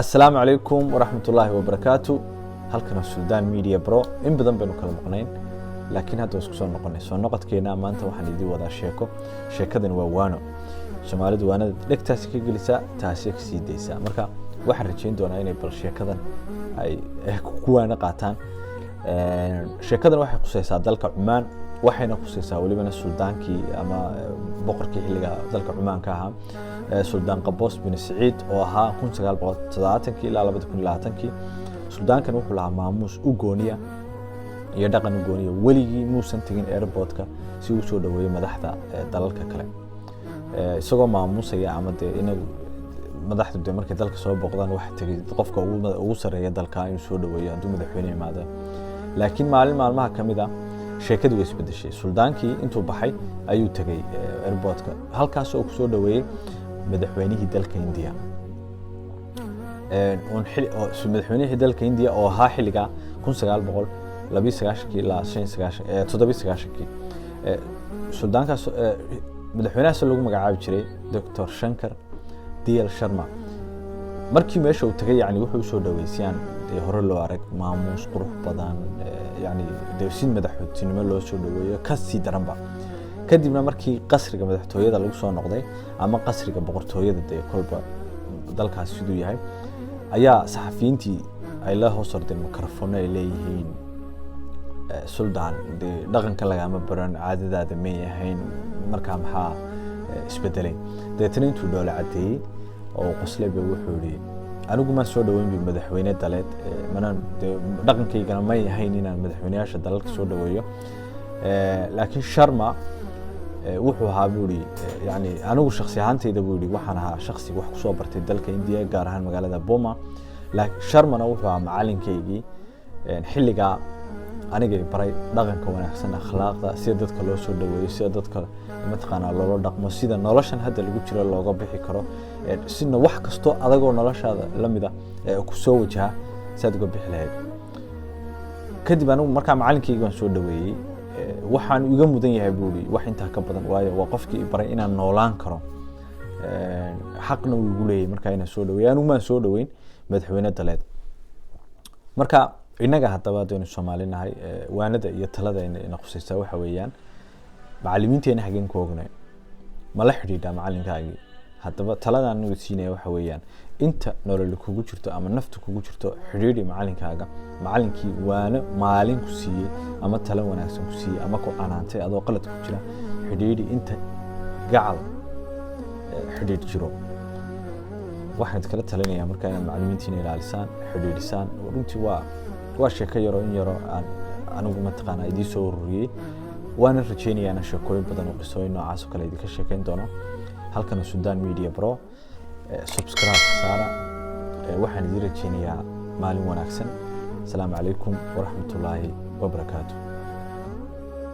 Asalaamu calaykum waraxmatullaahi wabarakaatu. Halkan waa Suldaan Media Bro. In badan baynu kala maqnayn, laakiin hadda waa isku soo noqonay. Soo noqodkeena maanta waxaan idiin wadaa sheeko. Sheekadani waa waano. Soomaalidu waanada dhegtaasi ka gelisaa, taasi ka sii daysaa. Marka waxaan rajayn doonaa inay bal sheekadan ay ku waano qaataan. Sheekadan waxay khuseysaa dalka Cumaan, waxayna khuseysaa welibana suldaankii ama boqorkii xilliga dalka Cumaan ka ahaa, Suldaan Qaboos bin Siciid, oo ahaa 1970-kii ilaa 2020-kii. Suldaankan wuxuu lahaa maamuus u gooniya iyo dhaqan u gooniya. Weligii muusan tegin airportka si uu soo dhaweeyo madaxda dalalka kale, isagoo maamuusaya ama dee inagu madaxdu dee markay dalka soo booqdaan waxa tegay qofka ugu sareeya dalka inuu soo dhaweeyo hadduu madaxweyne imaado. Laakiin maalin maalmaha ka mid a sheekadii way isbedeshay. Suldaankii intuu baxay ayuu tegay airportka, halkaas oo kusoo dhaweeyey madaxweynihii dalka India, madaxweynihii dalka India oo ahaa xilliga 1992-kii ilaa 97-kii. Suldaankaas, madaxweynahaas lagu magacaabi jiray Doctor Shankar Dayal Sharma, markii meesha uu tagay, yani wuxuu usoo dhaweysiyaan dee hore loo arag, maamuus qurux badan, yani dee si madaxtinimo loo soo dhaweeyo kasii daranba. Kadibna markii qasriga madaxtooyada lagu soo noqday, ama qasriga boqortooyada dee kolba dalkaas siduu yahay, ayaa saxafiyiintii ay la hoos ordeen mikrafono, ay leeyihiin: "Suldaan, dee dhaqanka lagama baran, caadadaada may ahayn, markaa maxaa isbedelay?" Dabeetana intuu dhoola caddeeyey oo qosleyba wuxuu yihi: "Anigu maan soo dhaweyn bi madaxweyne daleed, manaan dee dhaqankaygana may ahayn inaan madaxweyneyaasha dalalka soo dhaweeyo. Laakiin Sharma wuxuu ahaa," buu yihi, "yani anigu shaksi ahaantayda," buu yihi, "waxaan ahaa shaksi wax kusoo bartay dalka India, gaar ahaan magaalada Boma. Sharmana wuxuu ahaa macalinkaygii xilligaa anigay baray dhaqanka wanaagsan, akhlaaqda, sida dadka loo soo dhaweeyo, sida dadka mataqaanaa loola dhaqmo, sida noloshan hadda lagu jiro looga bixi karo, sina wax kastoo adagoo noloshaada lamida kusoo wajaha si aad uga bixi lahayd. Kadib anigu markaa macalinkaygi baan soo dhaweeyey. Waxaan iga mudan yahay," buu yihi, "wax intaa ka badan, waayo waa qofkii i baray inaan noolaan karo. Xaqna uu igu leeyahay markaa inaan soo dhaweeyo. Anigu maan soo dhaweyn madaxweyne daleed." Marka innaga haddaba haddaynu Soomaali nahay, waanada iyo talada ina khusaysaa waxa weeyaan: macalimiinteena xageen ku ognay? Ma la xidhiidhaa macalinkaagii? Haddaba talada anigu siinaya waxa weeyaan: inta nololi kugu jirto ama nafta kugu jirto, xidhiidhi macalinkaaga. Macalinkii waano maalin ku siiyey ama talo wanaagsan ku siiyey ama ku canaantay adoo qalad ku jira, xidhiidhi inta gacal xidhiidh jiro. Waxaan iskala talinayaa markaa inaad macalimiintiina ilaalisaan, xidhiidhisaan. Runtii waa sheeko yaro in yaro aan anigu mataqaanaa idiin soo ururiyey, waana rajeynayaa inaan sheekooyin badan oo qisooyin noocaas oo kale idinka sheekeyn doono. Halkana Suldaan Media Bro, subscribe saara. Waxaan idiin rajeynayaa maalin wanaagsan. Asalaamu calaykum waraxmatullaahi wabarakaatu.